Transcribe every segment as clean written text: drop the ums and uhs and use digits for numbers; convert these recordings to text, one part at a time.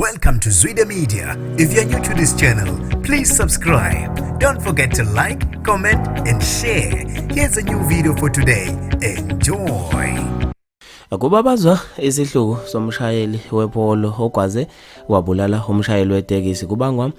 Welcome to Zwida Media. If you're new to this channel, please subscribe. Don't forget to like, comment, and share. Here's a new video for today. Enjoy. Kubabazwa isihluku somshayeli wePolo ogwaze wabulala umshayeli wetekisi kubangwa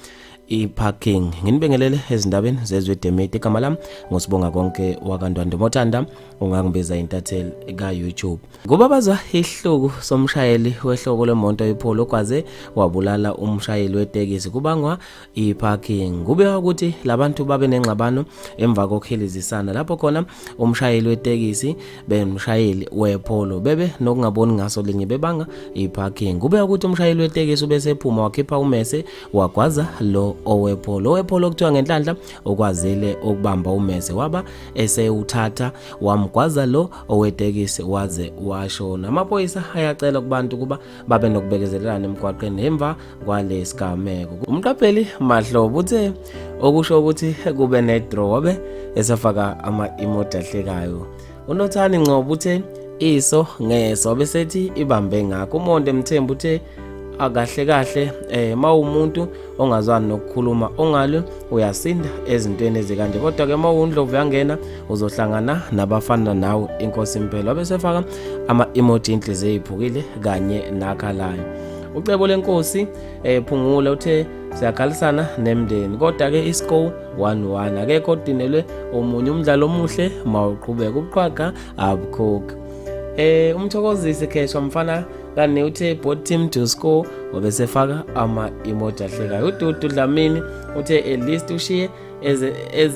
i-parking. Nginibingelele ezindabeni zezwe Demete, igama lami nguSibonga konke wakaNdwandwe Mothanda, ungangibiza intatheli ka-YouTube. Kubabazwa isihluku somshayeli wehloko lemoto iPolo ogwaze wabulala umshayeli wetekisi kubangwa i-parking. Kubekwa ukuthi labantu babe nengxabano emva kokuhilizisana lapho khona umshayeli wetekisi bemshayeli wePolo bebe nokungaboni ngaso linye bebanga i-parking. Kubekwa ukuthi umshayeli wetekisi ubesephuma wakhipha umese wagwaza lo owePolo. OwePolo kuthiwa ngenhlanhla ukwazile ukubamba umese waba esewuthatha wamgwaza lo owetekisi waze washona. Amaphoyisa ayacela kubantu kuba babe nokubekezelelana emgwaqeni emva kwalesigameko. Umqapheli Mahlobo uthe okusho ukuthi kube ne-draw wabe esefaka ama-emoji ahlekayo. UNothani Ngcobo uthe iso ngeso wabe sethi ibambe ngakho. UMonde Mthembu uthe akahle kahle mawumuntu ongazwani nokukhuluma ongalwe uyasinda ezintweni ezikanje, kodwa ke mawundlovu yangena uzohlangana nabafana nawe inkosi impela. Wabe sefaka ama-emoji inhliziyo eyiphukile kanye nakhalayo. Ucebo lenkosi Phungula uthe siyakhalisana nemndeni, kodwa ke iscore 1-1 akekho odinelwe omunye, umdlalo omuhle mawuqhubeka, ubuqhwaga abukhokhi. Umthokozisi Kheshwa mfana kane uthe both team to score wabesefaka ama-emoji ahlekayo. UDudu Dlamini uthe at least ushiye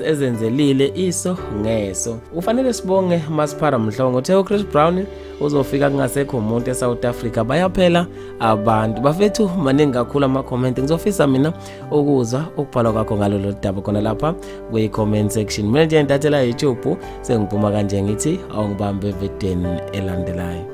ezenzelile iso ngeso. Ufanele sibonge Masipara Mhlongo uthe uChris Brown uzofika kungasekho umuntu eSouth Africa, bayaphela abantu bafethu. Maningi kakhulu ama-comment, ngizofisa mina ukuzwa ukubhalwa kwakho ngalolu daba khona lapha kwi-comment section. Mina nje ngintathela YouTube sengiphuma kanje, ngithi awungibambe evidweni elandelayo.